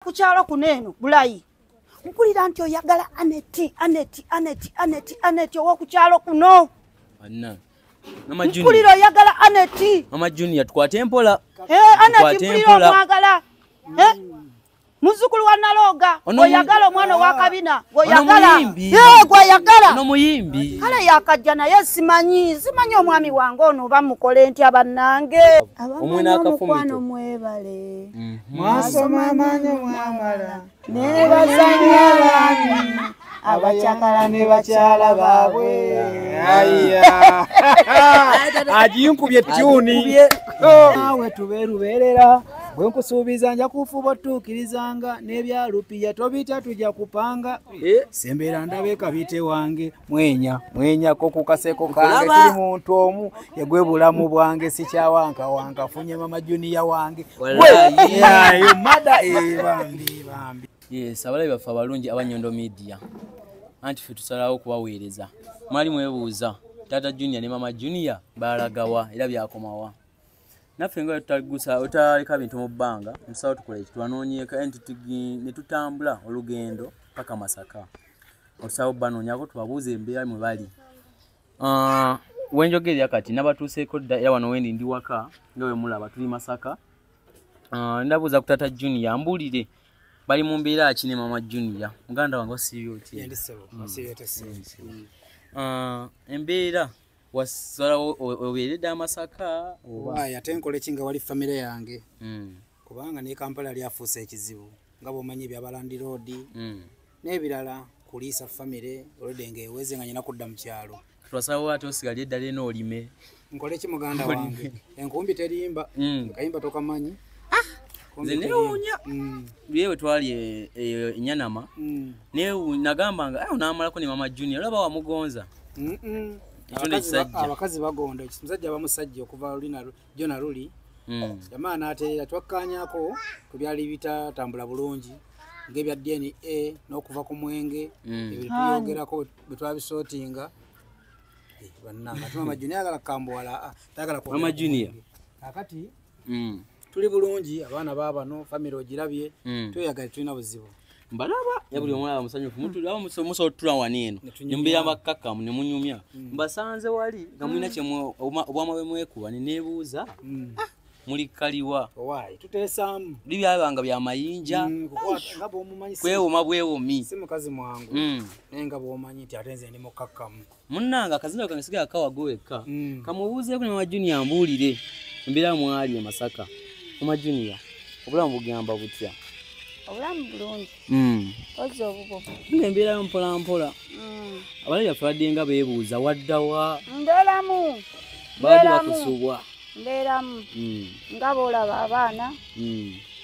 Ku kyalo kuno eno Bulayi mpulira nti oyagala Aneti, Aneti, Aneti, Aneti, Aneti ow'oku kyalo kuno. Mpulira oyagala Aneti. Mama Junior, tukwate mpola. Aneti mpulira omwagala. Muzzukulu wa Nalooga oyagala omwana owa kabina oyagala. Gw'oyagala. Ono muyimbi. Kale yakajja naye simanyi, simanyi omwami wange ono oba mukole ntya bannange. Omwena akafumito. Mwebale. Mwasoma amanyo mwamala. Neebazanya abaami abakyakala ne bakyala baabwe. Aya. Aginkubye tuni. Naawe tubeerubeerera. Bwe nkusuubiza nja kufuba otuukirizanga n'ebyalupiya tobita tujja kupanga. Sembeera ndabe kabite wange mwenya mwenyako ku kaseko kange tuli muntu omu yegwe bulamu bwange sikyawankawanka funye Mama Junior wange. Ayo mada bambi bambi. Yes, abalabi baffe abalungi abanyondo media anti ffe tusalawo okubaweereza. Mwali mwebuuza Taata Junior ne Mama Junior balagawa era byakomawa. Naffe nga otaleka bintu mu bbanga, ntusalawo tukola eki twanoonyeeko ne tutambula olugendo paka Masaka. Otusalawo banoonyako tubabuuze embeera mwe bali. Wenjogerera kati nabatuuseeko dda era wano wendi ndi waka nga bwe mulaba tuli Masaka. Ndabuuza ku Taata Junior ambuulire bali mu mbeera ki ne Mama Junior. Muganda wange osiibye otya? Ndi ssebo, osiibye otya ssebo? Embeera wasalawo obeeredde Masaka oba? Ate nkole ki nga wali famire yange? Kubanga ne Kampala lyafuuse ekizibu nga bw'omanyi ebyabalandiroodi n'ebirala kuliisa famire olwedde ng'eweze nga nyina kudda mu kyalo. Twasalawo ate osigalye eddala eno olime. Nkole ki muganda wange? Enkumbi terimba, akayimba tokamanyi. Nze neewuunya lye twali enyanama nagamba nga onaamalako ne Mama Junior olaba wamugonza. Abakazi bagonda, omusajja aba musajja okuva luli jona luli. Jamaa n'ateera twakkaanyako ku byali bitatambula bulungi ng'ebya DNA n'okuva ku mwenge ebyo tubyogerako bwe twabisootinga. Bannange ate Mama Junior ayagala kambuwala, tayagala kwogera. Mama Junior kakati tuli bulungi, abaana baabano famire ogirabye, tweyagala tulina buzibu. Mbalaba ya buli omulaba musanyufu mutulaba musobola otula wano eno ne mubeera bakkakkamu ne munyumya. Mbasanze wali nga mulina kye obwama bwe mwekuba ne neebuuza muli kaliwa. Owaayi tuteesaamu. Buli byabanga bya mayinja kwewoma bwewomi. Si mukazi mwangu naye nga bw'omanyi nti ate nze ndi mukkakkamu. Munnange akazina kange sigala kawago wekka. Kamubuuzeeko ne Mama Junior ambuulire embeera mwali e Masaka. Mama Junior obulamu bugamba butya? Obulamu bulungi. Ozza obubo. Embeerayo mpola mpola. Abalabi baffe badde nga beebuuza waddawa. Mbeeramu. Baali bakusubwa. Mbeeramu. Nga bw'olaba abaana.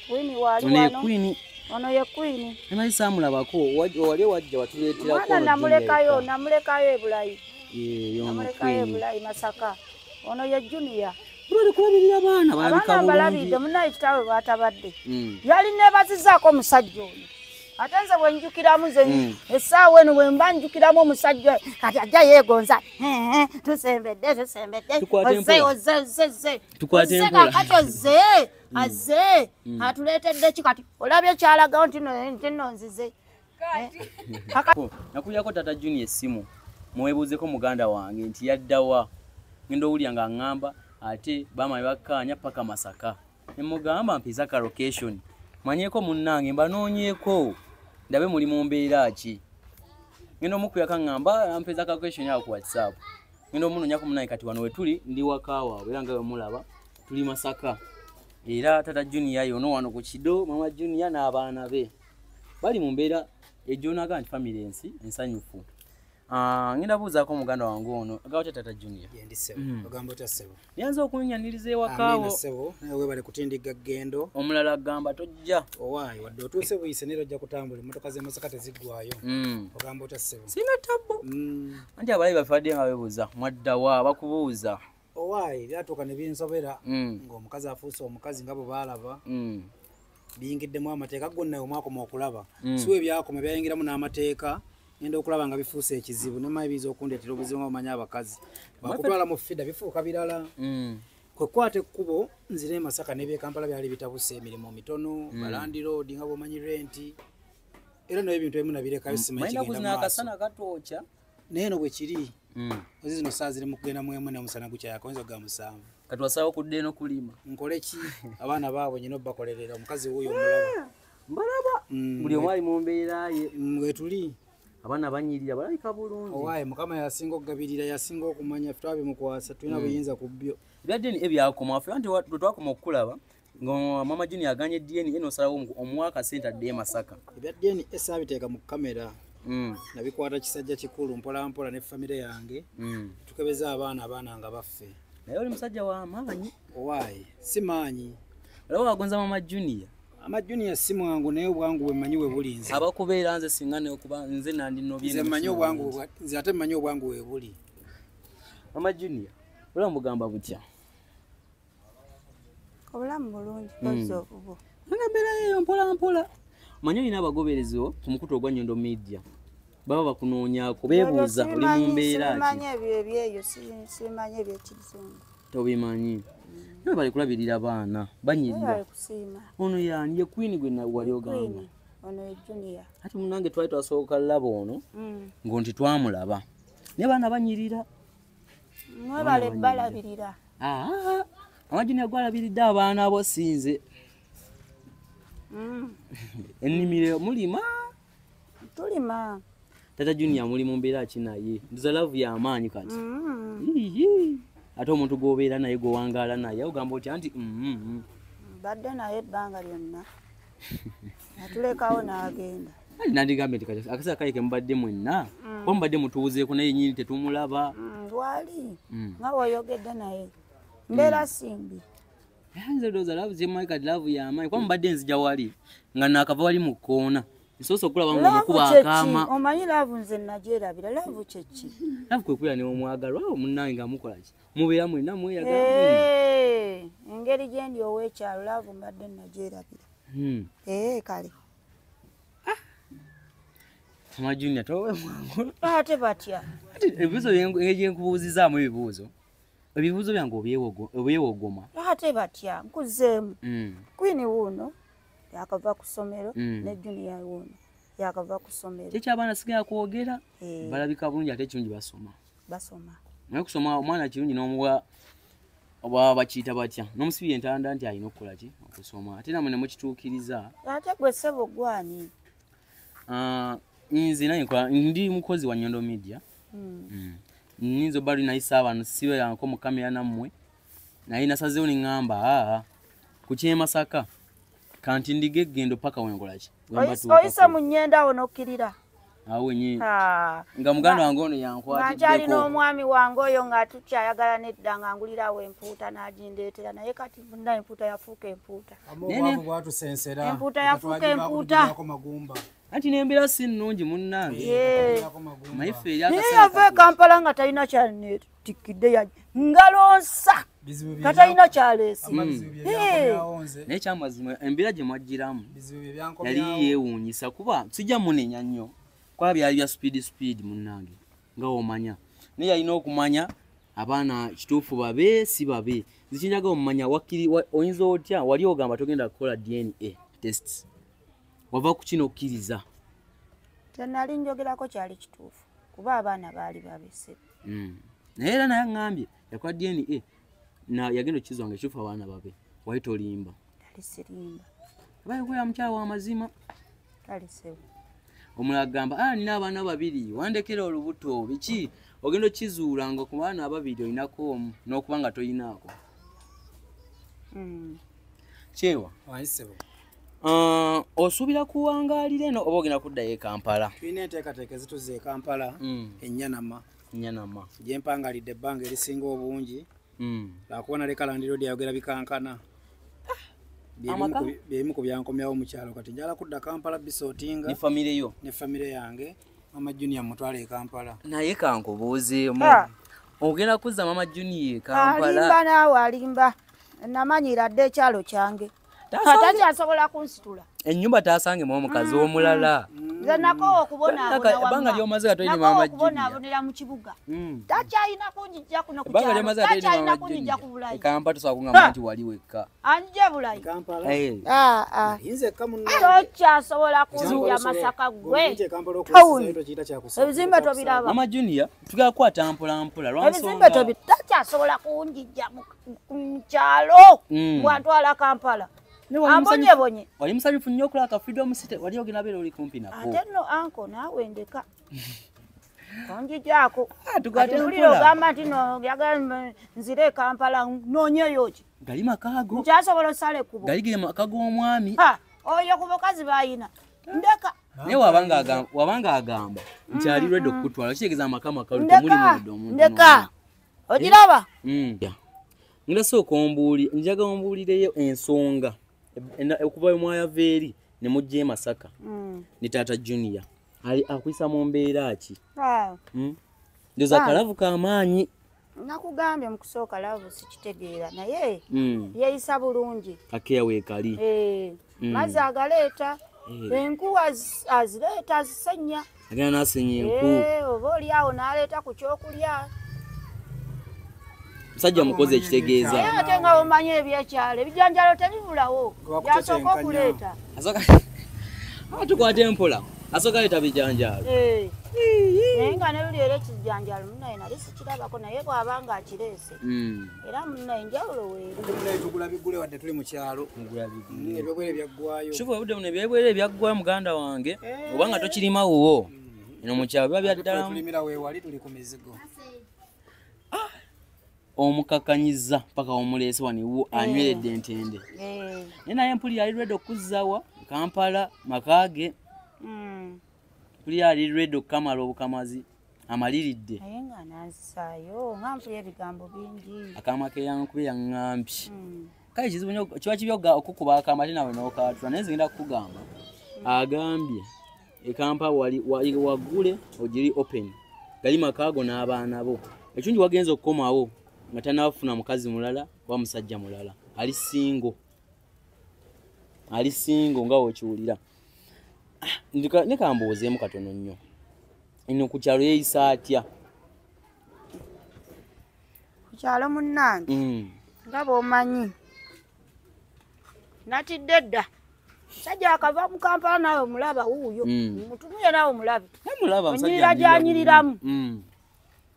Queen waali wano. Ono ye Queen. Emanyi saamulabako wali wajja watuleeterako. Omwana namulekayo, namulekayo e Bulayi. Namulekayo e Bulayi Masaka. Ono ye Junior. Bali kulabirira abaana balabika bulungi. Balabidde munnaye kitaawe bw'atabadde. Yali neebazizaako omusajja ono. Ate nze bwe njukiramu nze essaawa eno bwe mba njukiramu omusajja kati ajja yeegonza. Tusembedde, tusembedde. Ozze, ozze, ozze, ozze. Ozze kaakati ozze, azze. Atuleetedde ki kati? Olabye kyalagawo nti nno nzize. Nakulyako Taata Junior essimu mwebuuzeko muganda wange nti yaddawa. Ngenda owulira nga ŋŋamba ate bamayi bakkaanya paka Masaka. Ne mugamba mpiza ka location. Manyeko munnange mbanoonyeeko ndabe muli mu mbeera ki. Ngenda omukubira kaŋŋamba ampiza ka location awo ku WhatsApp. Ngenda omunoonyako munnange kati wano we tuli ndi waka waabwe era nga bwe mulaba tuli Masaka. Era Taata Junior yono wano ku Kido, Mama Junior n'abaana be. Bali mu mbeera egyonaga nti famire ensi ensanyufu. Ngenda buuzaako muganda wange ono agaba otya Taata Junior? Ndi ssebo, ogamba otya ssebo? Nyanza okunyaniriza ewakaawo. Amiina ssebo, nawe weebale kutindigga ggendo. Omulala agamba tojja. Owaayi wadde otuuse buyise naye ojja kutambula emmotoka z'e Masaka teziggwayo. Ogamba otya ssebo? Sina tabbu. Anti abalabi baffe badde nga beebuuza mwaddawa bakubuuza. Owaayi byatuuka ne binsobera ng'omukazi afuuse omukazi nga bwe baalaba. Biyingiddemu amateeka gonna omwakoma okulaba. Si we byakoma byayingiramu n'amateeka. Ngenda okulaba nga bifuuse ekizibu ne mayi biyinza okundeetera obuzibu nga omanyi abakazi. Bakutwala mu FIDA bifuuka birala. Kwekwata ekkubo nzire Masaka n'ebye Kampala byali bitabuse, emirimu mitono, balandiroodi nga bw'omanyi renti, era nayo ebintu ebimu nabirekayo, simanyi kigenda maaso. Akasana katokya. Naye eno bwe kiri, ozi zino saa ziri mu kugenda mwemu n'omusana gukyayaka, oyinza okuga 7. Kati wasalawo kudda eno kulima? Nkole ki? Abaana baabwe nyina obbakolerera, omukazi wuuyo omulaba. Mbalaba. Buli omu ali mu mbeera ye. Wetuli. Abaana banyirira, balabika bulungi. Owaaye, Mukama yasinga okugabirira, yasinga okumanya, ffe twabimukwasa, tulina buyinza ku byo. Ebya DNA byakoma ffe anti lwe twakoma okukulaba nga mama Junior aganye DNA, nosalawo omuwa akasente adde e Masaka. Ebya DNA saabiteeka mu kamera. Nabikwata kisajja kikulu, mpola mpola ne famire yange, tukebeza abaana, abaana nga baffe. Naye oli musajja wa maanyi. Owaaye, si maanyi. Olaba wagonza mama Junior. Ama Junior si mwangu, naye obwangu bwe mmanyi we buli nze. Abakubeera nze singa nekuba nze nandinobye. Nze mmanyi obwangu nze ate mmanyi obwangu we buli. Mama Junior, olaba mugamba butya? Obulamu bulungi, kozzi obubwo? Nga mbeera eyo mpola mpola. Manyi olina abagoberezi bo ku mukutu ogwa Nyondo Media, baba bakunoonyaako, beebuuza oli mu mbeera ki. Simanyi ebyo ebyeyo, simanyi ebyekizungu. Tobimanyi? Naye bali kulabirira baana banyirira. Bali kusiima. Ono yani ye Queen gwe wali ogamba? Queen, ono ye Junior. Ati munange twali twasooka laba ono ngo nti twamulaba, naye baana banyirira. Mwebale balabirira. Mama Junior gwalabiridde abaana bo, sinze. Ennimiro mulima? Tulima. Tata Junior muli mu mbeera ki? Naye nduza love y'amaanyi kati. Ate omuntu gw'obeera naye, gw'owangaala naye, ogamba otya nti Mbadde naye ebbanga lyonna, natulekawo n'agenda. Ali nandigambye nti kati akaseera kale ke mubadde mwenna, kuba mubadde mutuuzeeko naye nyini tetumulaba. Lwali nga bw'oyogedde naye, mbeera simbi. Nze ndowooza love zemanyi kati love y'amaanyi, kuba mubadde nzija wali nga naakava wali mu kkoona, nsoose okulaba nga Love omukuba kyeki? akaama. Omanyi love nze nagyerabira, love kyeki? Love kwe kubeera ne omwagalwa awo munnange nga mukola ki, mubeera mwenna mweyagala. Engeri gye ndi ow'ekyalo, love mbadde nagyerabira. Kale. Mama Junior, towe mwangu. Ate batya? Ati ebibuuzo engeri gye nkubuuzizaamu ebibuuzo, ebibuuzo byange obyewogoma. Ate batya? Nkuzeemu. Queen wuuno yakava ku ssomero, ne Junior wuuno yakava ku ssomero. Kyekyabaana sigala kwogera. Balabika bulungi, ate ekirungi basoma. Basoma. Naye kusoma omwana kirungi, n'omuwa oba bakiyita batya, n'omusibira entanda nti alina okukola ki, okusoma, ate namwe ne mukituukiriza. Ate gwe ssebo gwani? Ah, nze naye nkola, ndi mukozi wa Nyondo Media. Nyinza obba linayisa abantu sibeeranko mu kamera nammwe, naye nasazeewo ne ŋŋamba aa ku ky'e Masaka kanti ndiga eggendo paka wenkola ki, Oyise mu nnyenda awo n'okkirira. Awo wennyini. Ah. Nga muganda wange ono Nga nkyalina yankwatiddeko. Omwami wange oyo nga tukyayagala nedda, nga ngulirawo empuuta n'agindeetera, naye kati munna empuuta yafuuka empuuta. Obwavu bwatusensera. Empuuta yafuuka empuuta. Twagivaako magumba. Anti n'embeera si nnungi munnange. Twagivaako magumba. Naye ffe eri Naye akaseera yava e Kampala nga talina kyanetikkidde, ngalo nsa, Bizibu nga talina kyaleese. Ama bizibu bye byankomyawo nze. Naye kyamazima embeera gye mwagiramu Bizibu bye yali byankomyawo. yeewuunyisa, kuba sijja munenya nnyo, kuba byali bya speed speed munnange nga womanya, naye yalina okumanya abaana kituufu babe si babe. Nze kinjaga omumanya wakiri oyinza otya wali ogamba togenda kukola DNA test, wava ku kino okkiriza? Kyenali njogerako kyali kituufu, kuba abaana baali babese. Naye era naye aŋŋambye yakola DNA na yagenda okukizwa nga ekituufu abaana babe. Wali tolimba? Tali sirimba. Abayekoya mukyala w'amazima. Kale ssebo. Omulala agamba, "Ah, nina abaana babiri, wandekera olubuto biki?" Ogenda okizuula nga ku baana ababiri olinako omu n'okuba nga toyinaako. Kyewa. Wangi ssebo. Osuubira kuwangaalira eno oba ogenda kuddayo e Kampala? Tulina enteekateeka ezituzza e Kampala, Ennyanama, Nyanama. gye mpangalidde ebbanga erisinga obungi, lwakuba naleka landiroodi yayogera bikankana. Amaka? Byebimu ku byankomyawo mu kyalo. Kati njala kudda Kampala bisootinga. Ne famire yo? Ne famire yange. Mama Junior mutwale e Kampala. Naye kankubuuzeemu, Ah. ogenda kuzza mama Junior e Alimba. Kampala? Naawe alimba, namanyira dde ekyalo kyange. Atakyasobola kunsitula. Ennyumba taasangemu omukazi omulala? Nze nakoowa okubonaabona Ebbanga ly'omaze nga tolina Maama Junior. Okubonaabonera mu kibuga. Takyalina kunjijja kuno ku Ebbanga kyalo. ly'omaze nga tolina Takyalina Maama kunjijja Junior. ku Bulayi. E Kampala tosobola kungamba nti wali wekka. Anjija Bulayi. Kampala. Eh. Ah, ah. Nze eka munnange. Tokyasobola kunjija Masaka gwe. Tawuni. Ebizimbe tobiraba. Maama Junior tugenda kukwata mpola mpola Ebizimbe lwansonga. takyasobola kunjijja mu kyalo. Bw'antwala Kampala. Ambonyebonye. Wali musanyufu nnyo okulaba ka Freedom City, wali ogenda beera oli kumpi nako. Ate nno anko naawe ndeka. Tonjijaako. Tukwate Kati mpulira mpola. ogamba nti no njagala nzire e Kampala noonyeyo ki? Gali makaago. Nkyasobola osala ekkubo. Gali giri maka g'omwami. Oyo ku bakazi b'ayina. Ndeka. Naye wabanga agamba nti ali ready okukutwala, kitegeeza amaka makalu temuli muddo omuntu. Ndeka. Ogiraba? Ngenda sooka ombuulire, njagala ombuulireyo ensonga okuva we mwayava eri ne mujja e Masaka ne Taata Junior. Ali akuyisa mu mbeera ki? Ndowooza akalavu k'amaanyi. Nakugambye mu kusooka laavu sikitegeera naye yeeyisa bulungi. Akeya weekali. Mazzi agaleeta, enku azireeta azisenya. Agenda n'asenya enku. Oba oli awo n'aleeta ku kyokulya. Musajja mukozi ekitegeeza. Naye ate nga omanyi ebyekyalo, ebijanjaalo tebibulawo. Byasooka okuleeta. Tukwate mpola. Asooka aleeta bijanjaalo. Naye nga ne luli era ekijanjaalo munnaye nali sikirabako naye bw'aba ng'akireese. Era munnaye enjawulo weeri. Munnaye tugula bigule wadde tuli mu kyalo. Mugula bigule. Ebyobwere byaggwayo. Shufu obudde buno ebyobwere byaggwayo muganda wange. Obanga tokirima wuwo. Eno mu kyalo biba bya ddala. Tulimira weewali tuli ku mizigo. Omukakanyiza paka omuleese wano ewuwo anyweredde entende. Naye naye mpulira ali ready okuzzawa Kampala maka ge. Mpulira ali ready okukamala obukamazi amaliridde. Naye nga nanzisaayo nga mpulira ebigambo bingi. Akaama ke yankubye yaŋŋambye. Kale kizibu nnyo kiba kibi okukuba akaama ate naawe n'okaatula naye nze ngenda kukugamba. Agambye e Kampala wali waggule ogiri open. Gali makaago n'abaana bo. Ekirungi wagenze okukomawo nga tannafuna mukazi mulala oba musajja mulala. Ali single. Ali single nga w'okiwulira. Leka mbuuzeemu katono nnyo. Eno ku kyalo yeeyisa atya? Ku kyalo munnange nga bw'omanyi. Natidde dda. Musajja akava mu Kampala naawe omulaba wuuyo. Mutunuye naawe omulabe. Onyirira gy'anyiriramu.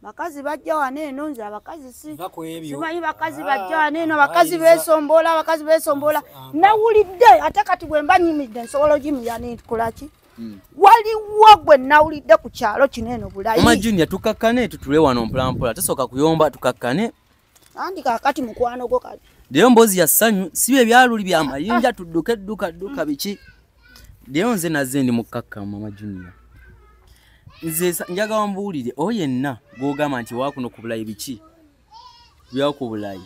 Bakazi bajja wano eno nze abakazi simanyi bakazi bajja wano eno abakazi beesombola abakazi beesombola. Nawulidde ate kati bwe mba nnyimidde nsobola ogimira nenkola ki? Waliwo gwe nawulidde ku kyalo kino eno Bulayi. Mama Junior tukakkane tutule wano mpola mpola tosooka kuyomba tukakkane. Andi kaakati mukwano gwo kati. Leero mboozi ya ssanyu si bye byaluli bya mayinja tudduke dduka dduka biki. Leero nze nazze ndi mukkakkamu Mama Junior. Nze njagala mbuulire oyo yenna gw'ogamba nti waakuno ku Bulayi biki byaku Bulayi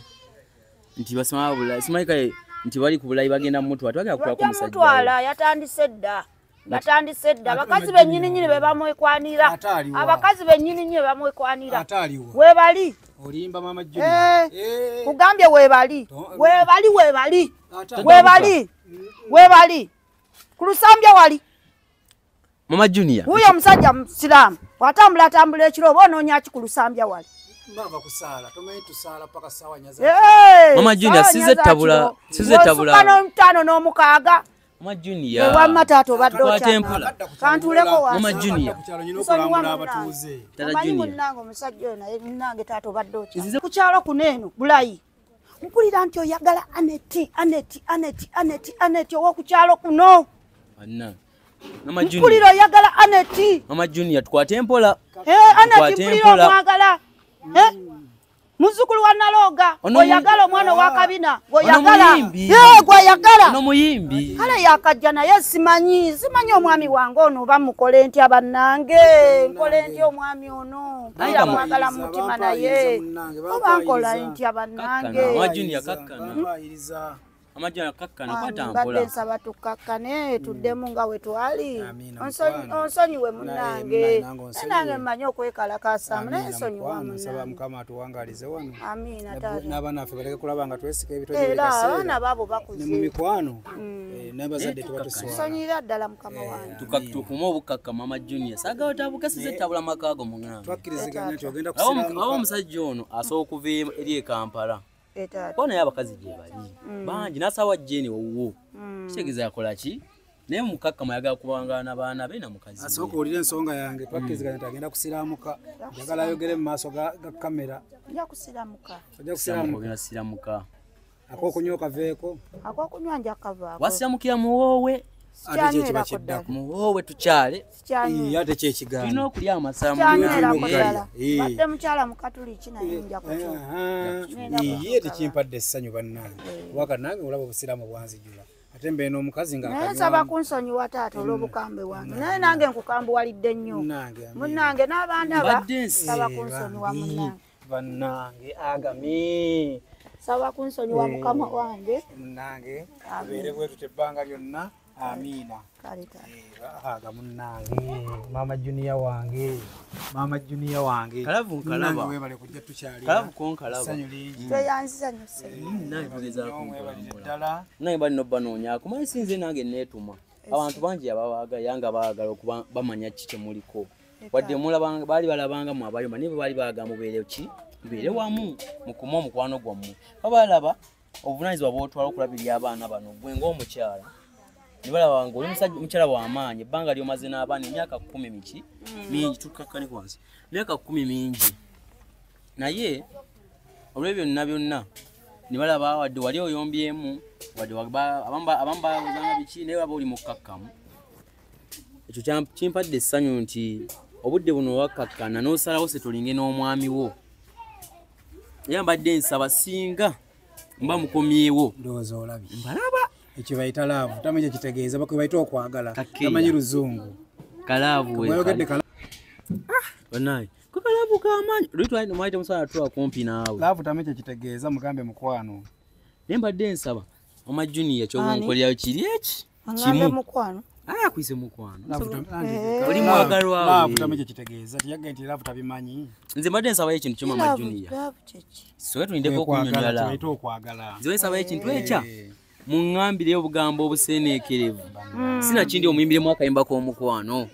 nti basoma Bulayi simanyi kale nti bali ku Bulayi bagenda mutwala tebagenda kutwalako musajja mutwala yatandise dda yatandise dda abakazi bennyini be bamwekwanira abakazi bennyini be bamwekwanira weebali olimba Mama Junior kugambye weebali weebali weebali weebali weebali ku Lusambya wali Mama Junior. Huyo omusajja Musiraamu bw'atambula atambula ekiro oba onoonya ki ku Lusambya wali? Mbava kusaala, tomanyi tusaala paka ssaawa nnya za Mama Junior size tabula, size tabula. Osukka n'omutaano n'omukaaga. Mama Junior. Ewamma taata obadde okyana. Kantuleko wansi. Mama Junior. Nsonyiwa munnange. Omanyi munnange omusajja oyo naye munnange taata obadde okyana. Ku kyalo kuno eno Bulayi. Mpulira nti oyagala Aneti, Aneti, Aneti, Aneti, Aneti ow'oku kyalo kuno. Anna. Mama Junior. Mpulira oyagala Aneti. Mama Junior tukwate mpola. Aneti mpulira omwagala. Muzzukulu wa Nalooga oyagala omwana owa Kabina gw'oyagala. Gw'oyagala. Ono muyimbi. Kale yakajja naye simanyi simanyi omwami wange ono oba mukole ntya bannange nkole ntya omwami ono mpulira mwagala mu mutima naye oba nkola ntya bannange. Mama Junior kakkana. Amajja kakkana kwata Mbadde mpola. nsaba tukkakkane tuddemu nga we twali. Amiina, Onsonyiwe munnange. Nange onsonyiwe. Nange mmanyi okwekalakaasa naye Amiina, nsonyiwa mukwano, nsaba munnange. Mukama atuwangalize wano. Amiina taata. N'abaana baffe baleke kulaba nga twesika ebitogi Era buli kaseera. abaana baabo Ne mu bakuze. mikwano n'abazadde tuba tuswala. Nsonyirira ddala mukama wange. Tukume obukakka Mama Junior. Saagala otabuke size tabula makaago muŋŋambe. Twakkiriziganya nti ogenda Awo kusiramuka. omusajja ono asobola okuva eri e Kampala. Taata. Kuba naye abakazi gye bali bangi n'asaawa jeni owuwo. Kitegeeza yakola ki? Naye mukakkama ayagala kubangana n'abaana be na mukazi we. Asooka owulire ensonga yange twakkiriziganya nti agenda kusiramuka. Njagala ayogere mu maaso ga kamera. Nja kusiramuka. Ojja kusiramuka. Ogenda siramuka. Ak'okunywa okaveeko. Ak'okunywa nja kavaako. Wasiramukira muwoowe. Ate kye kiba Sikyanywerako ddala. kiddako. Muwoowe tukyale. Ii, ate kye kigaana. Tulina okulya amasamba. Sikyanywerako Tulina ddala. okulya. Badde mukyala mukatuliki naye nja kukyuka. Iye tekimpadde essanyu bannange. Kubanga nange olaba obusiraamu bwanzijula. Ate mbeera n'omukazi nga Naye nsaba kunsonyiwa taata olw'obukambe bwange. Naye nange nkukambuwalidde nnyo. Munnange, amiina. Munnange n'abaana ba Mbadde nsi. nsaba kunsonyiwa munnange. Bannange agami. Nsaba kunsonyiwa mukama wange. Munnange tubeere bwe tutyo ebbanga lyonna. Amiina. Kale taata. Aga munnange Mama Junior wange. Mama Junior wange. Kalavu nkalaba. Munnange weebale kujja tukyalira. Kalavu ko nkalaba. Essanyu lingi. Tweyanziza nnyo ssebo. Nange tugezaako Mwebalire mpola. ddala. Nange balina obanoonyaako manyi sinze nange neetuma. Abantu bangi ababaagala nga baagala okuba bamanya ki kye muliko. Wadde mulabanga baali balabanga mu abayomba naye bwe baali baagala mubeere ki? Mubeere wamu mukume omukwano gwammwe. Babalaba obuvunaanyizibwa bw'otwala okulabirira abaana bano gwe ng'omukyala. Ne balaba nga oli musajja mukyala w'amaanyi ebbanga ly'omaze n'abaana emyaka 10 miki mingi tukkakkane wansi. Emyaka 10 mingi. Naye olw'ebyo byonna byonna ne balaba wadde wali oyombyemu wadde abamu bawozanga biki naye waba oli mukkakkamu. Ekyo kimpadde essanyu nti obudde buno wakkakkana n'osalawo setolinge n'omwami wo. Era mbadde nsaba singa mba mukomyewo. Ndowooza olabye. Mbalaba. Ekyo bayita laavu tamanyi kitegeeza bakwe bayita okwagala Kakeya. tamanyi luzungu. Kalaavu we. Mwayogedde kala. Bannange ko kalaavu k'amaanyi. Luli twali mwali temusobola tuwa kumpi naawe. Laavu tamanyi kitegeeza mugambe mukwano. Naye mbadde nsaba Mama Junior ky'obunkolerayo kiri eki? Angambe Kimu. mukwano. Akwise mukwano. Oli mwagalwa we. Laavu tamanyi kitegeeza tiyagga nti laavu tabimanyi. Nze mbadde nsabayo ekintu kyo Mama Junior. Laavu kyeki? Soka tulindeko okunnyonnyola laavu. Bayita okwagala. Nze nsabayo ekintu ekya muŋŋambireyo obugambo obuseeneekerevu. Sinakindi omuyimbiremu akayimba k'omukwano.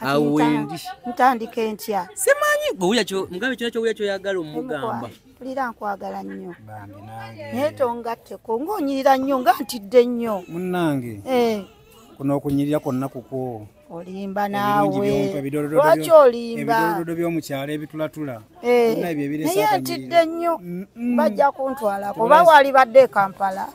Awo wendi. Ntandike ntya? Simanyi gwe owulira mugambe kyonna ky'owulira ky'oyagala omugamba. Mpulira nkwagala nnyo. Bambi nange. Naye tongatteko ng'onyirira nnyo nga ntidde nnyo. Munnange. Kuno okunyirira kwonna kukwo. Olimba naawe. Lwaki olimba? Ebidododo by'omukyalo ebitulatula. Byonna ebyo ebireese Naye akanyiriro. ntidde nnyo. Bajja kuntwalako. Oba walibadde e Kampala.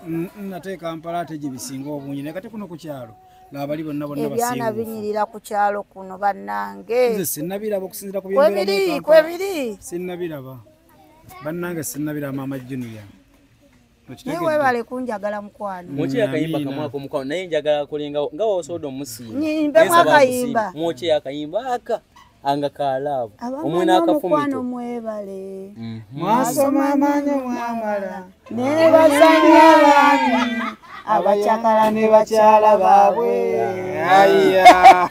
Ate e Kampala ate gye bisinga obungi. Naye kati kuno ku kyalo ng'abali bonna bonna Ebyana basiiwuufu. binyirira ku kyalo kuno bannange. Nze sinnabiraba okusinziira ku byembeera mu Kwebiri, Kampala. kwebiri. Sinnabiraba. Bannange sinnabiraba Mama Junior. Naye weebale kunjagala mukwano. Mwokye akayimba kamu ak'omukwano naye njagala akolenga nga w'osobola omusiima. Nyimbemu akayimba. Mwokye akayimba aka anga ka laavu. Abamanyi Omwe n'akafumito. omukwano mwebale. Mwasoma amaanyi mwamala. Neebaza nnyo abaami abakyakala ne bakyala baabwe. Aya.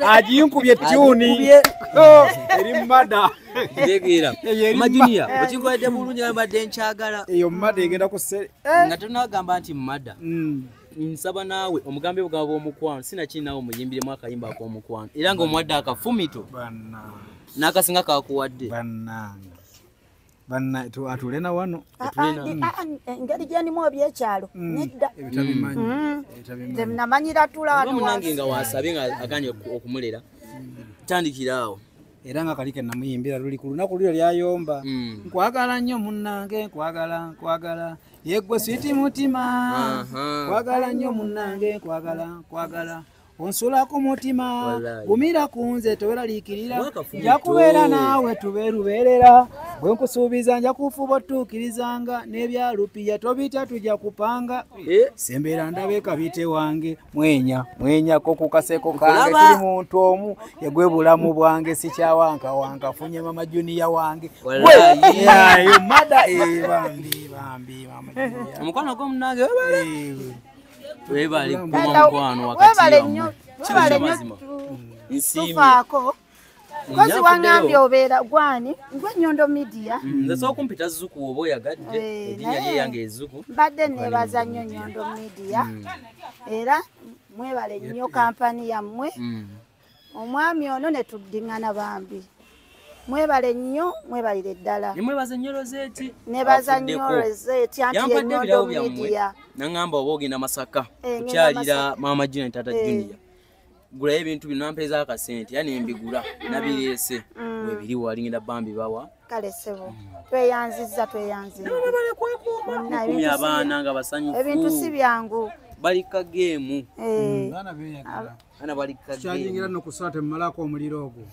Aginkubye tuni. Eri mada. Ntegeera. Eyo eri Mama Junior, okinkoledde bulungi nga mbadde nkyagala. Eyo mada egenda ku se. Nga tonagamba nti mada. Nsaba naawe omugambe obugambo bw'omukwano sinakiri naawe omuyimbiremu akayimba ak'omukwano era ng'omuwadde akafumito n'akasinga kakuwadde. Bannange. Banna atule na wano. Engeri gye ndimu ebyekyalo nedda. Ebitabimanyi. Nze namanyira tula wano Munange wansi. nga wasabye nga aganye okumulera. Tandikira awo. Era nga kali ke namuyimbira luli ku lunaku lulyo lyayomba. Nkwagala nnyo munnange, nkwagala, nkwagala. Yeggwe switi mutima. Nkwagala nnyo munnange, nkwagala, nkwagala. Onsula ku mutima gumira ku nze toweraliikirira nja kubeera naawe tubeerubeerera bwe nkusuubiza nja kufuba otuukirizanga n'ebyalupiya tobitya tujja kupanga sembeera ndabe kabite wange mwenya mwenyako ku kaseko kange tuli muntu omu yegwe bulamu bwange sikyawankawanka funye mama Junior wange ayo mada bambi bambi mama Junior omukwano gw'omunange webale kuma mukwano wakati webale nnyo tufaako kozi wangambye obeera gwani gwe Nyondo Media nze sooka kumpita Zuku oba oyagadde erinnya lye yange Zuku mbadde neebaza nnyo Nyondo Media era mwebale nnyo kampani yammwe omwami ono ne tuddiŋŋana bambi mwebale nnyo mwebalire ddala nemwebaza nnyo Rosette nebaza nnyo Rosette anti ye Nyondo Media nangamba oba ogenda Masaka kukyalira mama Junior tata Junior gulayo ebintu bino nampeeza akasente era nembigula nabireese webiri wali ngenda bambi bawa kale ssebo tweyanzizza tweyanzizza kumya abaana nga basanyufu ebintu si byangu bali kageemu abaana beeyagala abaana bali kageemu kyayingira nno ku ssala temumalako omuliro ogwo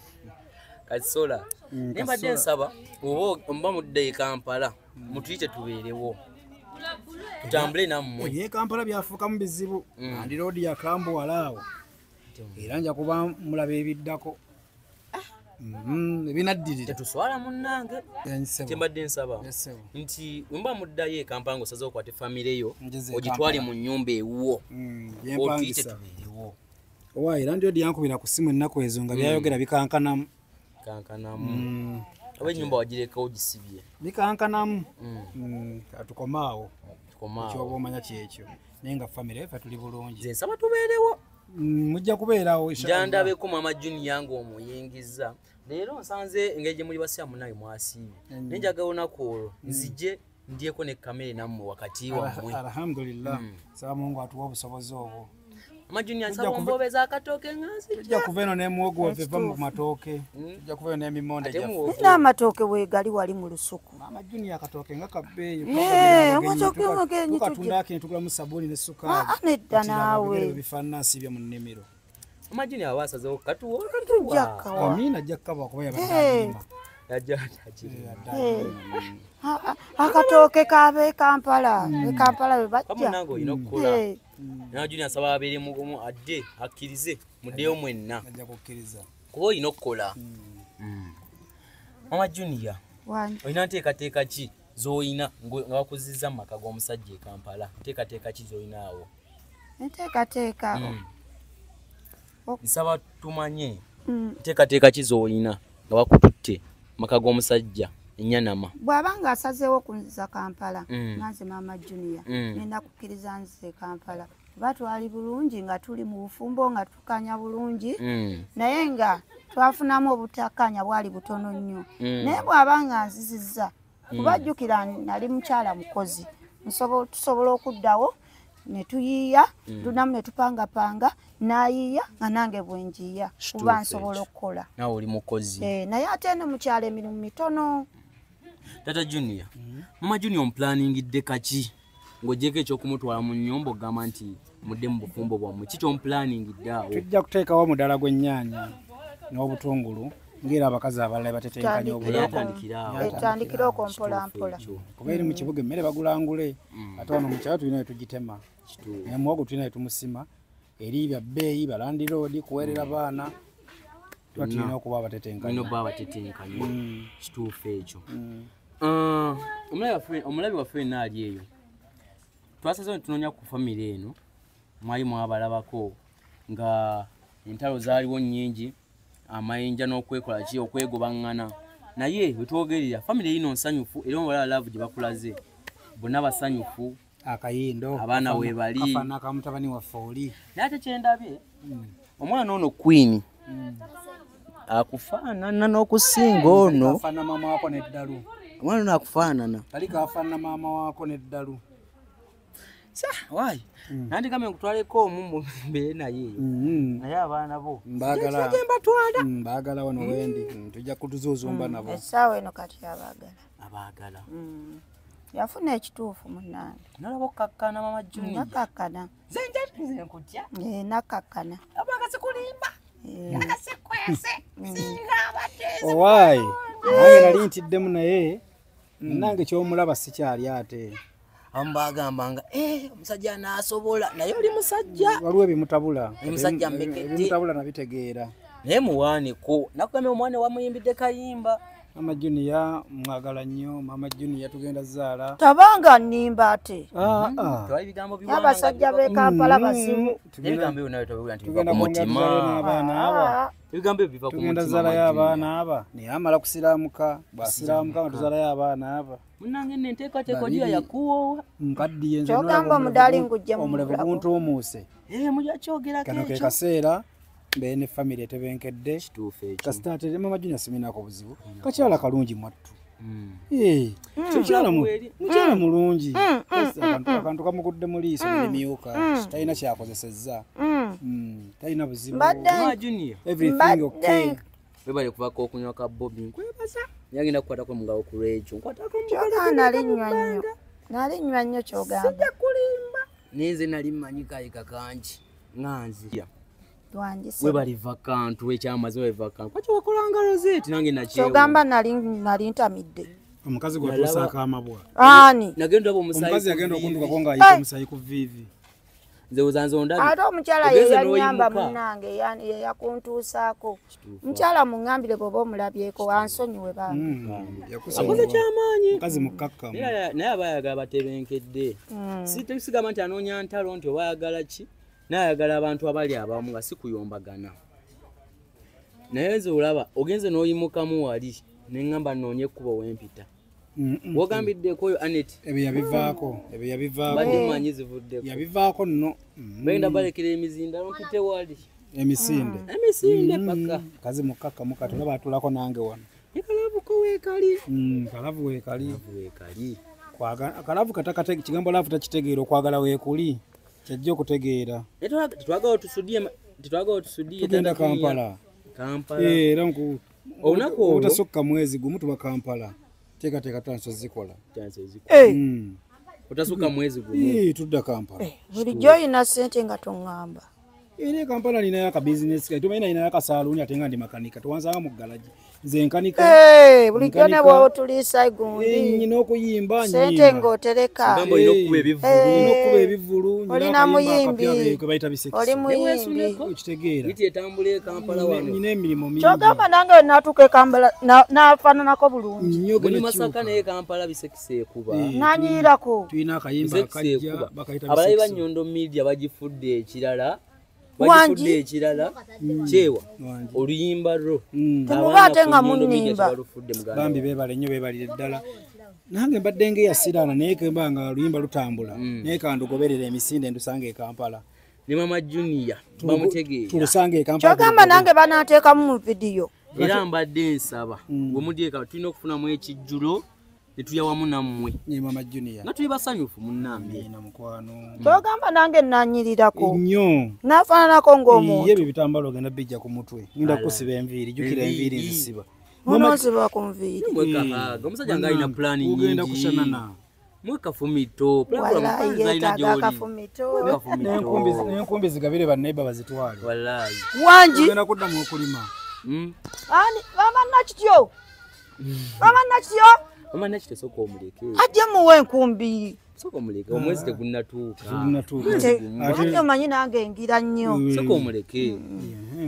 kasola naye mbadde nsaba oba oba mudde e Kampala mutuyite tubeerewo tutambule nammwe ebye Kampala byafuukamu bizibu andiroodi yakambuwala awo era nja kuba mulaba ebiddako ebinaddirira tetuswala munnange kyembadde nsaba nti wemba muddayo e Kampala ng'osazeewo okwate famire yo ogitwale mu nnyumba ewuwo otuyite tubeerewo owa era ndiroodi yankubira ku ssimu ennaku ezo nga byayogera bikankanamu kankanamu oba ennyumba wagirekawo gisibye bikankanamu tukomaawo kyoba omanya kyekyo naye nga famire ffe tuli bulungi nze nsaba tubeerewo mujja kubeerawo njandabeko mama Junior ng'omuyingiza leero nsanze engeri gye muli basiramu naye mwasiibye naye njagala olunaku olwo nzije ndyeko ne kamere nammwe wakati wammwe alhamdulillah saba Mungu atuwa obusobozi obwo mama Junior nsaba ombobeza akatooke nga nzija tujja kuva eno n'emuwogo waffe va mu matooke tujja kuva eno n'emimonde gyaffe n'amatooke weegali wali mu lusuku mama Junior akatooke nga kabbeeyi amatooke magenyi tukatunda akini tugulamu sabbuuni ne sukaali nedda naawe bifaanana nsibye mu nnimiro mama Junior aba asazeewo katuwa tujja kkawa amiina ajja kkaba kuba yabadde akatooke kabe Kampala Kampala we bajja munange olina okukola naye Junior nsaba abeere mugumu adde akkirize muddeyo mwenna ajja kukkiriza kuba olina okukola mama Junior olina nteekateeka ki z'olina nga bakuzizza mu maka g'omusajja e Kampala nteekateeka ki z'olina awo enteekateeka nsaba tumanye nteekateeka ki z'olina nga bakututte maka g'omusajja Ennyanama bw'aba ng'asazeewo okunziza Kampala nga nze mama Junior ngenda kukkiriza nzize Kampala kuba twali bulungi nga tuli mu bufumbo nga tukanya bulungi naye nga twafunamu obutakkaanya bwali butono nnyo naye bw'aba nga nzizizza kuba jjukira nali mukyala mukozi tusobola okuddawo ne tuyiiya lunamu ne tupangapanga n'ayiiya nga nange bwe njiiya kuba nsobola okukola naawe oli mukozi naye ate eno mukyalo emirimu mitono Tata Junior mama Junior omplaningidde kaki ng'ogyeko ekyokumutwala mu nnyumba ogamba nti mudde mu bufumbo bwammwe ki kyomplaningidde awo tujja kuteekawo omudaala gw'ennyaanya n'obutungulu ng'era abakazi abalala batetenkanya obulamu okwo mpolampola kuba eri mu kibuga emmere bagulangule ate wano mu kyalo tulina we tugitema n'emuwogo tulina we tumusima eri bya bbeeyi balandiroodi kuweerera baana tuba tulina okuba abatetenkanya kituufu ekyo omulabi waffe yenna ali eyo twasazeewo ne tunoonya ku famire eno mwali mwabalabako nga entalo zaaliwo nnyingi amayinja n'okwekola ki okwegobaŋŋana naye bwe twogerera famire ino nsanyufu era omubalaba laavu gye bakulaze bonna basanyufu akayindo abaana we bali kafaanana ka mutabani waffe oli naye ate kyendabye omwana ono Queen akufaanana n'okusinga ono kafaanana maama waako n'eddalu omwana ono akufaanana kali kafaanana maama waako n'eddalu Why? Nandigambe nkutwaleko omu mbeere naye eyo naye abaana bo mbaagala mbatwala mbaagala wano wendi tujja kutuzuuzumba nabo essaawa eno kati abaagala abaagala yafuna ekituufu munnange nalaba okkakkana mama Junior nakkakkana nze nkutya nakkakkana abaagala Owaayi nange nali ntiddemu naye nange kyomulaba sikyali ate. Abamu bagambanga omusajja anaasobola naye oli musajja. Waliwo ebimutabula. Omusajja mmekete. Ebimutabula nabitegeera. Naye muwaaneko nakugambye omwana wamuyimbidde kayimba. Mama Junior mwagala nnyo. Mama Junior tugenda zaala. Tabanga nnimba ate. Tewali bigambo biwaana. Abasajja b'e Kampala bazibu. Ebigambo ebyo nawe tobigula nti biva ku mutima. Ebigambo ebyo biva ku mutima. Tugenda zaalayo abaana aba. Naye amala kusiraamuka. Bw'asiraamuka nga tuzaalayo abaana aba. Munnange nno enteekateeka ogira yakuwoowa. Nkaddiye nze Ky'ogamba omudaali ngujje mu omulevu mulago. Guntuumuuse. Mujja kyogerako Kano ke ekyo. kaseera mbeere ne famire etebenkedde. Kituufu ekyo. Kasita ate Mama Junior siminaako buzibu. Kakyala kalungi mwattu. Mukyala mulungi. Akantu kamugudde mu liiso nemyuka. Talina kyakozesezza. Talina buzibu. Mama Junior. Everything okay. Webale kuvaako okunywa ka Bobi nkwebaza. Yagenda kukwatako mu ngalo ku lwekyo. Nkwatako mu ngalo. Kyokka nali nnywa nnyo. Nali nnywa nnyo ky'ogamba. Sijja kulimba. Naye nze nali mmanyi kayika kangi nga nze. Webaliva kantu ekyamazima webaliva kantu. Lwaki wakola ngalo zeeti nange nakyewa. Ky'ogamba nali ntamidde. Omukazi gwatuusaako amabwa. Ani? Nagenda oba omusaayi. Omukazi yagenda okundukako ng'ayiika omusaayi ku viivi. Nze ozanze ondabye. Ate omukyala ye yannyamba munnange ye yakuntuusaako. Mukyala muŋŋambire bw'oba omulabyeko ansonyiwe bambi. Akoze kyamaanyi. Mukazi mukkakkamu. Naye aba ayagala batebenkedde. Sigamba nti anoonya ntalo nti oba ayagala ki. Naye ayagala abantu abali abamu nga si kuyombagana. Naye nze olaba ogenze n'oyimukamu wali ne ŋŋamba nnoonye ekkubo wempita. Wogambiddeko oyo Annet. Ebyo yabivaako. Ebyo yabivaako. Mbadde mmanyi zivuddeko. Yabivaako nno. Bagenda balekera emizinda mpite wali. Emisinde. Emisinde paka. Kazi mukkakkamu kati olaba atulako nange wano. Kalavu ko weekali. Kalavu weekali. Kalavu weekali. Kalavu katakate kigambo laavu takitegeera okwagala weekuli. Kyajja okutegeera. Tetwagala otusudiye. Tugenda Kampala. Kampala. Era olunaku olwo obutasukka mwezi gumu tuba Kampala. Teekateeka twanso zikola. Otasukka mwezi gumu. Tudda Kampala. Bulijjo olina ssente nga toŋŋamba. Era e Kampala ninayo akabizinesi kange. Tumanyi ninayo akasaaluuni ate nga ndi makanika. Tewansanga mu ggalagi. Nze nkanika. Bulijjo ne bw'otuliisa gundi. Nnyina okuyimba nnyimba. Ssente ng'otereka. Ngamba olina okukuba ebivvulu. Olina okukuba ebivvulu. Olina muyimbi. Ke bayita bisekisi. Oli muyimbi. Okitegeera. Miti etambula e Kampala wano. Nnyina emirimu mingi. Ky'ogamba nange natuuka e Kampala naafaananako bulungi. Buli Masaka naye Kampala bisekisi ekuba. Nanyiirako. Tulina akayimba akajja bakayita bisekisi. Abalabi ba Nnyondo Media bagifudde ekirala. Bagifudde ekirala kyewa oluyimba lwo. Temuba ate nga munnimba. Bambi beebale nnyo beebalire ddala. Nange mbadde ng'eyasiraana naye kemba nga oluyimba lutambula naye kandugoberera emisinde ndusanga e Kampala. Ne Mama Junior bamutegeera. Tulusanga e Kampala. Ky'ogamba nange banaateekamu mu vidiyo. Era mbadde nsaba bwe mudye tulina okufunamu ekijjulo ne tulya wamu nammwe. Ne Mama Junior. Nga tuli basanyufu munnange. Na mukwano. Ky'ogamba nange nnanyirirako. Nnyo. Naafaananako ng'omuntu. Ye ebyo ebitambalo ogenda bijja ku mutwe. Ngenda kusiba enviiri, jjukira enviiri nzisiba. Munonsiba ku nviiri. Mwekaaga omusajja ng'alina pulaani nnyingi. Ogenda kushanana. Mwekafumito. Walayi yeetaaga akafumito. N'enkumbi zigabire banneighbor bazitwale. Walayi. Wangi. Ogenda kuddamu okulima. Ani mama Nakityo. Mama Nakityo. Mama Nakityo sooka omuleke. Ajje muwe enkumbi. Sooka omuleke omwezi tegunnatuuka. Ate omanyi nange ngira nnyo. Sooka omuleke.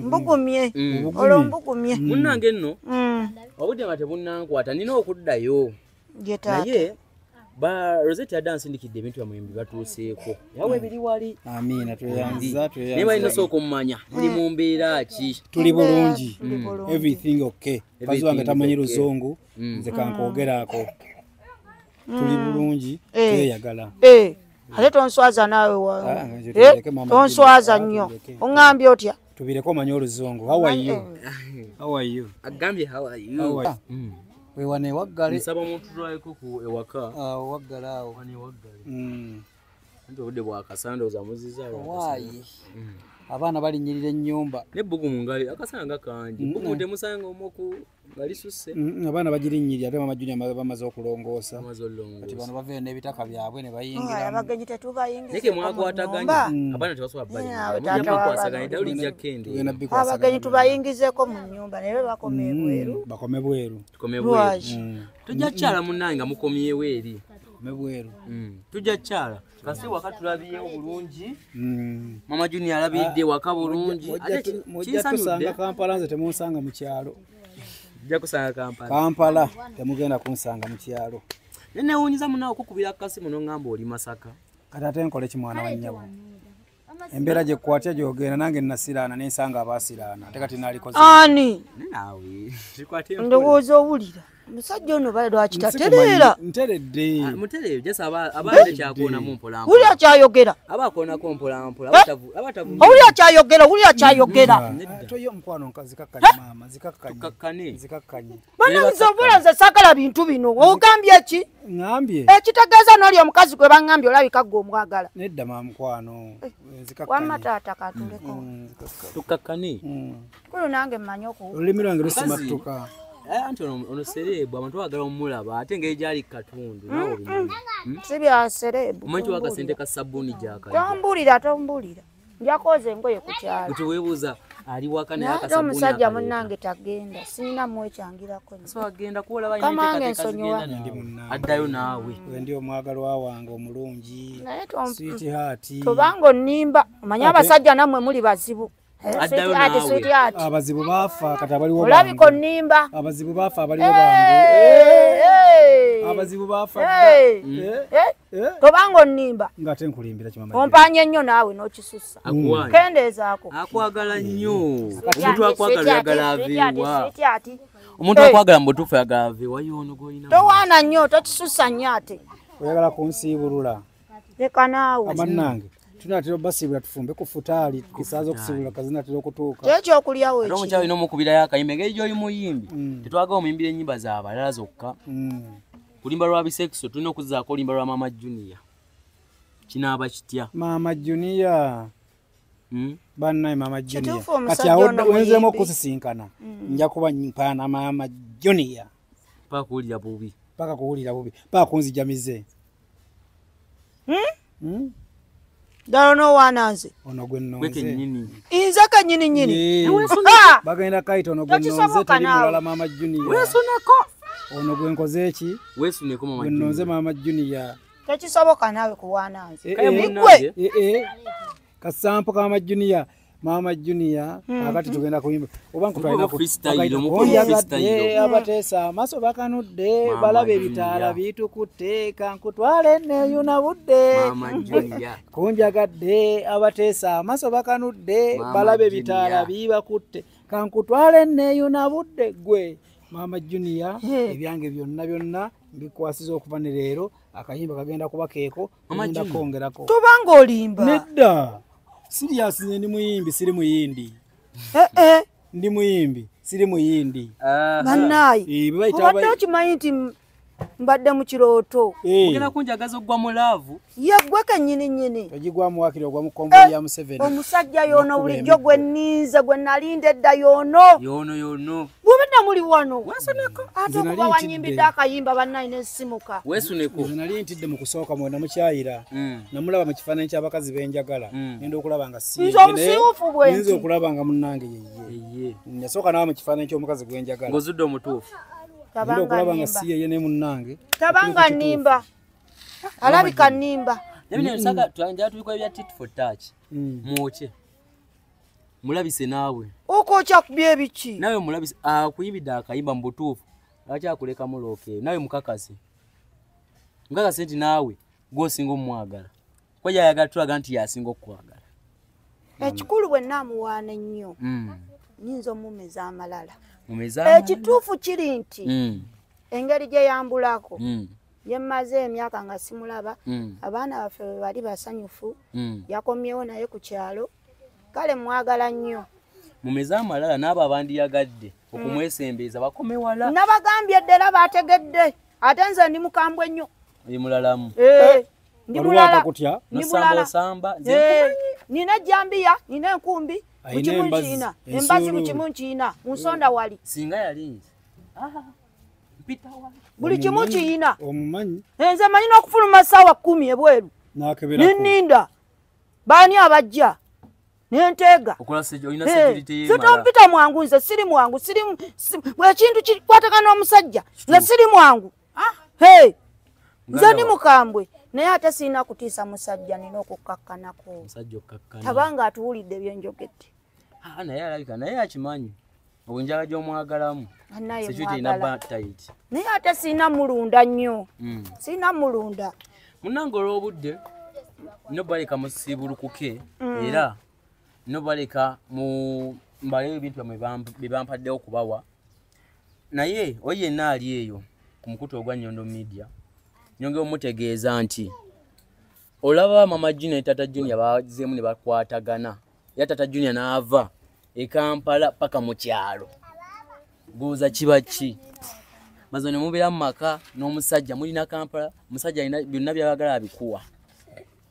Mbugumye. Olwo mbugumye. Munnange nno obudde nga tebunnankwata nina okuddayo. Naye ba Rosette yadde ansindikidde ebintu byammwe bibatuuseeko. Yawe biri wali. Amiina tweyanziza tweyanziza. Naye balina osooka omumanya muli mu mbeera ki? Tuli bulungi. Everything okay. Mukazi wange tamanyi luzungu nze kankwogerako. Tuli bulungi tweyagala. Ate tonswaza naawe wa. Tonswaza nnyo. Oŋŋambye otya? Tubireko omanyi oluzungu. How are you? How are you? Agambye how are you? Wewane waggale. Nsaba omuntu tulwaleko ku ewaka. Waggale awo. Wane waggale. Nti obudde bwakasana ndowooza muziza Waayi. Abaana balinnyirira ennyumba. N'ebbugumu nga akasana nga kangi. Bbugumu temusanga omuku nga lisusse. Abaana bagirinnyirira ate Mama Junior bamaze okulongoosa. Bamaze olulongoosa. Kati bano baveeyo n'ebitaka byabwe ne bayingiramu. Abagenyi tetubayingiza. Naye ke mwakwataganye abaana tebasobola bbalinnyirira. Mujja mukwasaganya eddalo lijja kukendeera. Abagenyi tubayingizeeko mu nnyumba naye bakome ebweru. Bakome bweru. Tukome bweru. Tujja kukyala munnange nga mukomyewo eri. Bakome bweru. Tujja kukyala. Kasi waka tulabyewo bulungi. Mama Junior alabidde waka bulungi. Mujja tusanga Kampala nze temunsanga mu kyalo. Mujja kusanga Kampala. Kampala temugenda kunsanga mu kyalo. Newuunyiza munaawe okukubira akasimu n'ongamba oli Masaka. Kati ate nkole ki mwana wa nnyabo? Embeera gye kukwatya gy'ogenda nange nnasiraana ne nsanga abaasiraana ate kati naalikoze. Ani? Naawe. Ndowooza owulira. Omusajja ono bale lwaki tatereera? Nteredde. Mutereere just aba kyakonamu mpola mpola. Wulira kyayogera. Aba akoonako mpola mpola. Wulira kyayogera, wulira kyayogera. Toyo omukwano nzikakkanye maama, nzikakkanye. Tukakkane. Nzikakkanye. Bannange obula nze saagala bintu bino. Ogambye ki? Ŋŋambye. Ekitegeeza n'oli omukazi gwe baŋŋambye olabika ggwe omwagala. Nedda maama mukwano. Nzikakkanye. Wamma taata katuleko. Tukakkane. Kulu nange mmanyi okuwulira. Olulimi lwange lusimattuka. Anti ono sereebu abantu baagala omulaba ate engeri gy'ali katundu naawe obimanyi. Si bya sereebu. Omanyi kiwa akasente ka sabbuuni gy'akalya. Tombulira, tombulira. Nja kwoza engoye ku kyalo. Nti weebuuza ali waka naye akasabbuuni omusajja munnange tagenda, sirina mwekyangirako. So agenda kuolaba enteekateeka zigenda naawe. Addayo naawe. We ndi omwagalwa wange omulungi. Sweetheart. Tobanga onnimba, omanyi abasajja nammwe muli bazibu. Abazibu baafa kati abaliwo bangu. Olabika onnimba. Abazibu baafa abaliwo bangu. Abazibu baafa dda. Tobanga onnimba. Ng'ate nkulimbira ki Mama? Ompanye nnyo naawe n'okisussa. Kendeezaako. Akwagala nnyo. Omuntu akwagala oyagala aveewa. Omuntu akwagala mu butuufu ayagala aveewa y'ono gw'olina. Towaana nnyo, tokisussa nnyo ate. Oyagala kunsiibulula. Leka naawe. Bannange. Tunatera obasiibula tufumbe ku futaali tukisaaza okusibula kazinatera okutuuka. Ekyokulyawo ate omukyala olina omukubirayo akayimba engeri gy'oli muyimbi tetwagala omuyimbira ennyimba z'abalala zokka. Kulimba lwa bisekiso tulina okuzzaako oluyimba lwa Mama Junior. Kinaaba kitya? Mama Junior. Bannaye Mama Junior. Kati awo wenzemu okusisinkana nja kuba mpaana Mama Junior. Paka kuwulira bubi. Paka kuwulira bubi. Paka kunzijamize. Ddala n'owaana nze. Ono gwe nnonze. Gwe kennyini. Nze kennyini nnyini. Bagenda kayita ono gwe nnonze teri mulala Mama Junior. Weesuneko. Ono gwe nkoze ki? Weesuneko Mama Junior. Gwe nnonze Mama Junior. Tekisoboka naawe kuwaana nze. Gwe. Kasampo ka Mama Junior. Mama Junior akati tugenda kuyimba oba nkutwalina ku freestyle omukulu freestyle abateesa amaaso bakanudde balaba ebitaala bitukutte kankutwale neeyuna budde Mama Junior kunjagadde abateesa amaaso bakanudde balaba ebitaala bibakutte kankutwale neeyuna budde gwe Mama Junior ebyange byonna byonna mbikwasiza okuva ne leero akayimba kagenda kuba keeko ngenda kwongerako. Tobanga olimba. Nedda. Serious nze ndi muyimbi siri muyindi. Ndi muyimbi siri muyindi. Bannaye. Obadde okimanyi nti mbadde mu kirooto. Ogenda kunjagaza oggwa mu laavu. Ye ggwe kennyini nnyini. Ogigwamu waakiri ogwa mu konvoyi ya Museveni. Omusajja y'ono bulijjo gwe nninze gwe nalinda edda y'ono. Y'ono y'ono. Bw'obadde muli wano. Weesuneko. Ate okuba wannyimbidde akayimba bannaye ne nsimuka. Weesuneko. Nze nali ntidde mu kusooka mwe namukyayira. Namulaba mu kifaananyi ky'abakazi be njagala. Ngenda okulaba nga si. Nze omusiiwuufu bwe nti. Nze okulaba nga munnange ye. Nasooka naaba mu kifaananyi ky'omukazi gwe njagala. Ng'ozudde omutuufu. Okulaba nga si yeye ne munnange. Tabanga nnimba. Alabika nnimba. Njagala tubikola bya tit for touch. Mwokye. Mulabise naawe. Okwokya kubye biki? Naawe mulabise akuyimbidde akayimba mu butuufu. Lwaki akulekamu looke? Naawe mukakase. Mukakase nti naawe gw'osinga omwagala. Kuba gy'ayagala tulaga nti y'asinga okukwagala. Ekikulu bwe nnaamuwaana ennyo nnyinza omumeza amalala. Ekituufu kiri nti engeri gye yambulako ye mmaze emyaka nga simulaba abaana baffe bwe bali basanyufu yakomyewo naye ku kyalo kale mwagala nnyo. Mumeze amalala n'abo abandiyagadde okumwesembeeza bakome wala. Nabagambye ddala baategedde ate nze ndi mukambwe nnyo. Oli mulalamu. Ndi mulala. Ndi mulala. Nina jambiya, nina enkumbi, mu kimu. Embazi mu kimu nkiina, mu nsonda wali. Singa yalinze. Mpita wali. Buli kimu kiina. Omumanyi. Nze manyi n'okufuluma ssaawa 10 ebweru. Ninninda. Baani abajja. Nenteega. Okola olina security ye. Sitompita mwangu nze siri mwangu, siri ekintu kikwatagana n'omusajja. Nze siri mwangu. Hey. Nze ndi mukambwe. Naye ate sirina kutiisa musajja, nina okukakkanako. Musajja okkakkana. Tabanga atuwulidde bye njogedde. Naye alabika naye akimanyi. Obwenjala gy'omwagalamu. Security erina ba tight. Naye ate sirina mulunda nnyo. Sirina mulunda. Munnange olw'obudde nobaleka musiibulukuke era nobaleka mbaleyo ebintu byammwe bye bampaddewo okubawa. Naye oyo yenna ali eyo ku mukutu ogwa Nyondo Media, nyongera omutegeeza nti olaba Mama Junior ne Tata Junior bazeemu ne bakwatagana. Era Tata Junior n'ava e Kampala paka mu kyalo. Gooza kiba ki? Maze ne mubeera mu maka n'omusajja mulina Kampala, omusajja alina byonna by'ayagala abikuwa.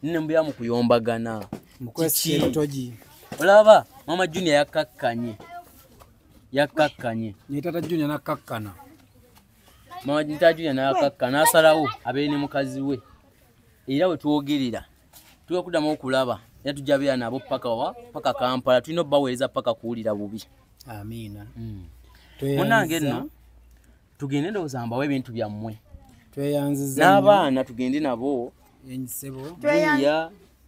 Nne mubeera mu kuyombagana. Kiki? Olaba Mama Junior yakkakkanye. Yakkakkanye. Ne Tata Junior n'akkakkana. Mama Junior n'akkakkana n'asalawo abeere ne mukazi we. Era we twogerera tujja kuddamu okulaba era tujja beera nabo paka wa paka Kampala, tulina obbaweereza paka kuwulira bubi. Amiina. Munnange nno tugende ndowooza mbawe ebintu byammwe. Tweyanziza n'abaana tugende nabo. Ensebo.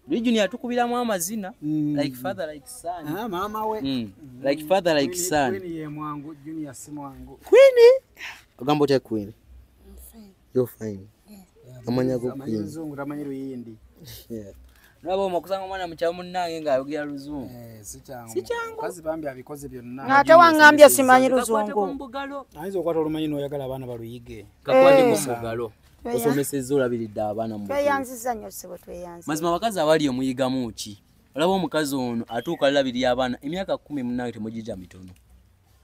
Junior atukubiramu amazina like father like son. Mama we. Like father like son. Queen ye mwangu, Junior si mwangu. Queen? Ogamba otya Queen? You're fine. Amanya go Queen. Luzungu tamanyi luyindi. Yeah. Nabo omukusanga omwana mu kyalo munnange ng'ayogera luzungu. Si kyangu. Si kyangu. Kazi bambi abikoze byonna. Ate wangambye simanyi luzungu. Ayinza okukwata olumanyi n'oyagala abaana baluyige. Kakwate ku mugalo. Osomesezza olabiridde abaana mu. Tweyanziza nnyo ssebo, tweyanziza. Mazima abakazi abali omuyigamu ki? Olaba omukazi ono atuuka alabirira abaana emyaka 10 munnange temugijja mitono.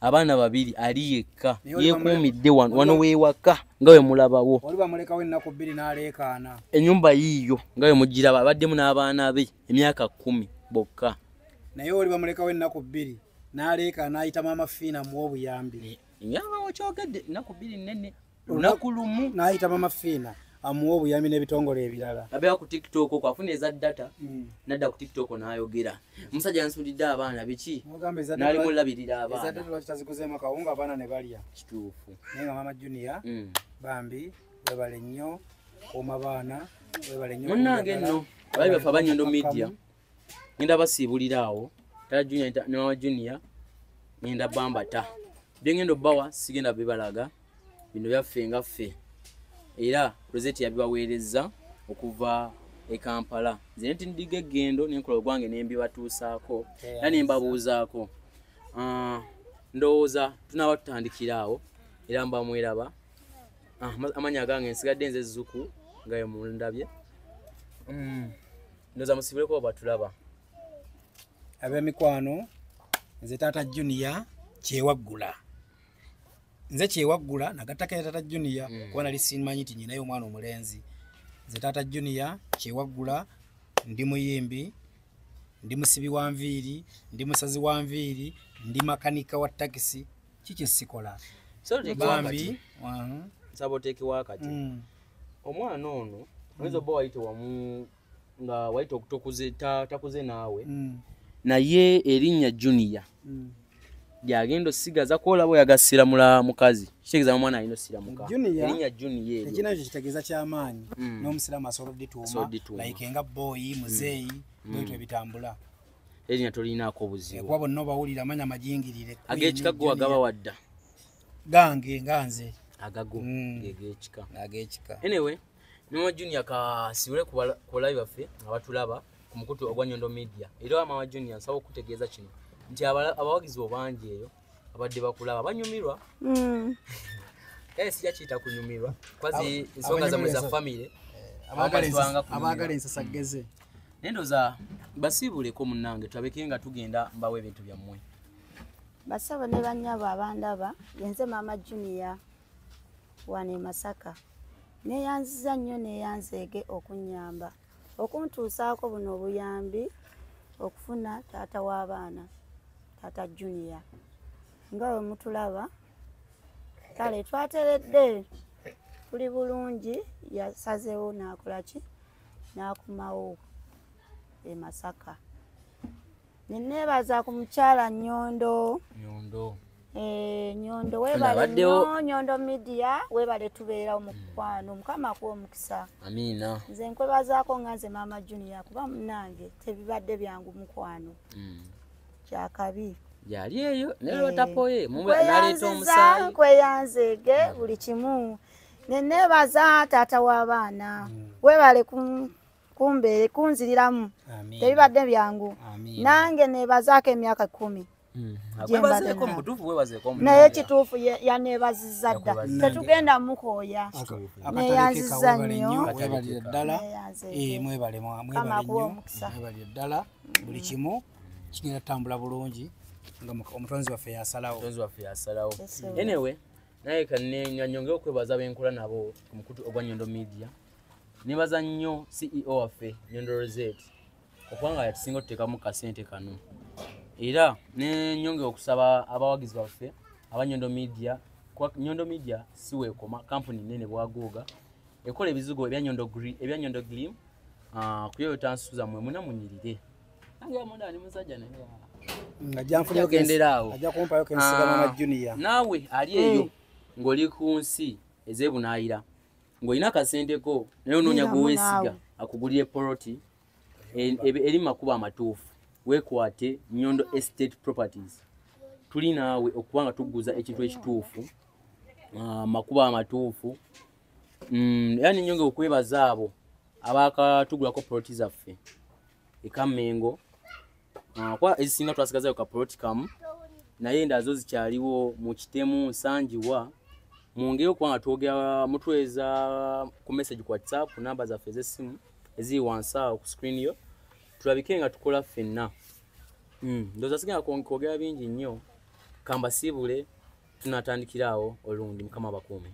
Abaana babiri ali yekka yeekuumidde wano weewaka nga we mulabawo. Wali bamulekawo ennaku 2 n'aleekaana. Ennyumba yiiyo nga we mugiraba abaddemu n'abaana be emyaka 10 bokka. Naye oli bamulekawo ennaku 2 n'aleekaana ayita Maama Fiina amuwe obuyambi. Yaba okyogedde ennaku 2 nnene. Lunaku lumu n'ayita Maama Fiina amuwe obuyambi n'ebitongole ebirala. Abeera ku TikTok okwo afuna eza data n'adda ku TikTok n'ayogera. Omusajja yansuulidde abaana biki? N'alimu olabirira abaana. Eza data lwaki taziguzeemu akawunga abaana ne balya? Kituufu. Naye nga Mama Junior bambi webale nnyo kuuma baana, webale nnyo. Munnange nno abali baffe aba Nyondo Media ngenda basiibulira awo. Tata Junior ne Mama Junior ngenda bambata. Bye ngenda obbawa sigenda bibalaga. Bino byaffe nga ffe. Era Rosette yabibaweereza okuva e Kampala. Nze nti ndiga eggendo n'enkola ogwange ne mbibatuusaako era ne mbabuuzaako. Ndowooza tunaaba tutandikira awo era mba mweraba. Amannya gange nsigadde nze Zuku nga ye mundabye. Ndowooza musibuleko batulaba. Ab'emikwano nze Tata Junior kyewaggula. Nze kyewaggula nagattako ya Tata Junior kuba nali simanyi nti nnyinayo omwana omulenzi. Nze Tata Junior kyewaggula, ndi muyimbi, ndi musibi wa nviiri, ndi musazi wa nviiri, ndi makanika wa takisi, kiki sikola. Bambi, nsaba oteeke wakati. Omwana ono oyinza obba wayite wamu nga wayite okutokuze takuze naawe. Naye erinnya Junior lyagenda osigaza kwolaba oyagasira mula mukazi. Kitegeeza omwana alina osiramuka. Erinnya Junior eryo. Ekina ekyo kitegeeza ky'amaanyi. N'omusiraamu asobola oddituuma like nga boyi, muzeeyi, bwetyo ebitambula. Erinnya tolinaako buzibu. Kuba bonna obawulira amanya majingirire. Ag'ekika go wagaba wadda. Gange nga nze. Agago geg'ekika. Ag'ekika. Anyway, Mama Junior kasibule ku balabi baffe abatulaba ku mukutu ogwa Nyondo Media. Era Mama Junior nsaba okutegeeza kino nti abawagizi bo bangi eyo abadde bakulaba banyumirwa. Kale sijja kiyita kunyumirwa kwazi ensonga zammwe za famire abaagala ensasageze. Naye ndowooza basiibuleko munnange tulabeke nga tugenda mbawo ebintu byammwe. Basabo ne bannyabo abandaba, yenze Mama Junior wano e Masaka. Neeyanziza nnyo, neeyanzeege okunnyamba okuntuusaako buno obuyambi okufuna taata w'abaana, taata Junior. Nga bwe mutulaba, kale twateredde, tuli bulungi. Yasazeewo n'akola ki, n'akomawo e Masaka. Neneebaza ku mukyala Nyondo. Nyondo. Nyondo weebale nnyo, Nyondo Media weebale, tubeerawo mu mukwano. Mukama akuwa omukisa. Amiina. Nze nkwebazaako nga nze maama Junior, kuba munnange tebibadde byangu mukwano, kyakabi. Yali eyo naye lwatapoye naleeta omusaayi. Nkweyanzeege buli kimu. Neneebaza taata w'abaana, weebale kumbeere kunziriramu, tebibadde byangu. Nange neebazaako emyaka 10. Naye kituufu yaneebazizza dda, tetugenda mukooya. Neeyanziza nnyo, weebalire ddala, mwebale nnyo, mwebalire ddala. Buli kimu kigenda tutambula bulungi nga omutonzi waffe yasalawo. Omutonzi waffe yasalawo. Anyway, naye kanyongere okwebaza benkola nabo ku mukutu ogwa Nyondo Media. Nebaza nnyo CEO waffe Nyondo Rosette okubanga yatusinga otuteekamu kasente kano. Era nenyongera okusaba abawagizi baffe aba Nyondo Media, kuba Nyondo Media si weekoma, kampuni nene bwagooga ekola ebizigo ebya Nyondo Green, ebya Nyondo Glim, kuyoyota nsusu zammwe muna munyirire. Nange munda ni musajja naye ajja kumpayo kensiga mama Junior. Naawe ali eyo ng'oli ku nsi ez'ebunaayira ng'olina akasente ko naye onoonya gwe weesiga akugulire poloti eri mu makubo amatuufu, weekwate Nyondo Estate Properties. Tuli naawe okuba nga tuguza ekintu ekituufu, makubo amatuufu. Era nenyongera okwebaza abo abakatugulako poloti zaffe ekammengo, kuba ezisinga twasigazayo ka poloti kamu, naye endala zo zikyaliwo mu Kitemu, Nsangiwa. Mwongere okuba nga twogera, mutweza ku message ku WhatsApp ku namba zaffe ez'essimu eziri wansi awo ku screen yo, tulabike nga tukola ffenna. Ndowooza sigenda kwogera bingi nnyo, kambasiibule, tunaatandikira awo olundi. Mukama abakuume.